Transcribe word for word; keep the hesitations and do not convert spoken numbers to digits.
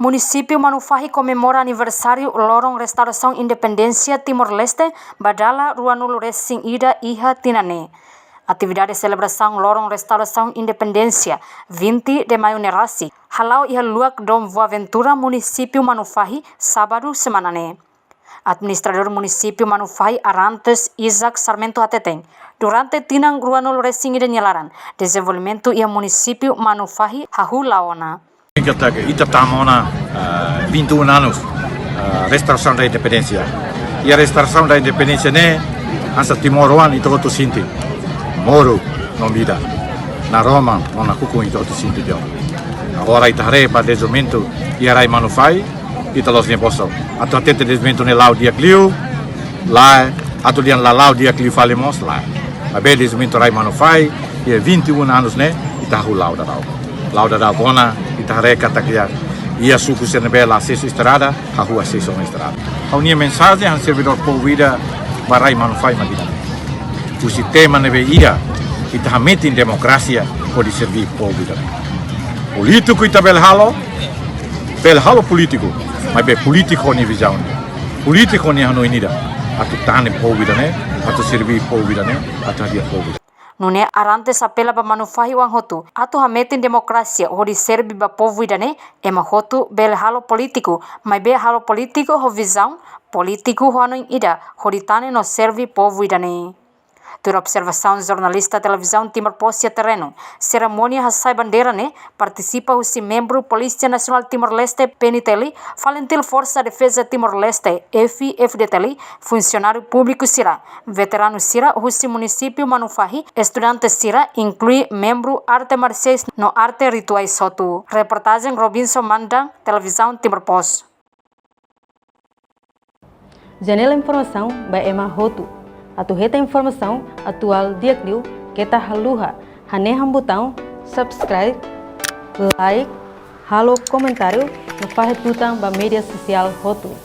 Munisípiu Manufahi komemora aniversáriu Loron Restaurasaun Independénsia Timor-Leste ba dala ruanulu-resin-ida iha tinan ne'e. Atividade selebrasaun Loron Restaurasaun Independénsia, vinte de Maio ne'e rasik, hala'o iha luak Dom Boaventura, Munisípiu Manufahi, Sábadu semana ne'e. Administradór Munisípiu Manufahi Arantes Isaac Sarmento hateten, durante tinan ruanulu-resin-ida nia laran, dezenvolvimentu iha Munisípiu Manufahi hahú la'o ona. Ita ke, ita tama ona, ah, vinte e um anos, ah, restaurasaun da independénsia. Iha restaurasaun da independénsia ne'e, hanesan timoroan ita hotu sente moru no vida. Naroman no nakukun ita hotu sente tiha ona. Agora ita haree ba dezenvolvimentu iha rai Manufahi, ita la'ós nia bosok. Atu hatete dezenvolvimentu ne'e la'o di'ak liu, lae, atu dehan la la'o di'ak liu fali mós, lae. Maibé dezenvolvimentu rai Manufahi, iha vinte e um anos ne'e, ita hahú la'o daudaun. La'o daudaun ona, ita haree katak iha, iha suku sira ne'ebé la asesu estrada, hahú asesu ona estrada. Ha'u-nia mensajen hanesan servidór povu ida ba rai Manufahi mak ida. Husi tema ne'ebé iha, ita hametin demokrasia hodi serví povu ida. Polítiku ita bele halo, bele halo polítiku, maibé polítiku ho nia vizaun. Polítiku ho nia hanoin ida. Atu tane povu ida-ne'e, atu serví povu ida-ne'e, atu hadi'a povu ida. Nune'e Arantes apela ba Manufahi oan hotu, atu hametin demokrasia hodi serví ba povu ida-ne'e, ema hotu bele halo polítiku, maibé halo polítiku ho vizaun, polítiku ho hanoin ida, hodi tane no serví povu ida-ne'e. Tuir observasaun jornalista Televizaun Timor Post iha terrenu, serimónia hasai bandeira ne'e partisipa husi membru Polísia Nasionál Timor-Leste, P N T L, FALINTIL, Forsa Defeza Timor-Leste, F I, F D T L, funsionáriu públiku sira, veteranu sira husi munisípiu Manufahi, estudante sira, inklui membru arte marsiais no arte rituais hotu. Reportajen Robinson Mandan, Televizaun Timor Post. Janela informasaun ba ema hotu. Atu hetan informasaun atuál di'ak liu, keta haluha hanehan butaun subscribe, like, halo komentáriu no fahe tutan ba média sosiál hotu.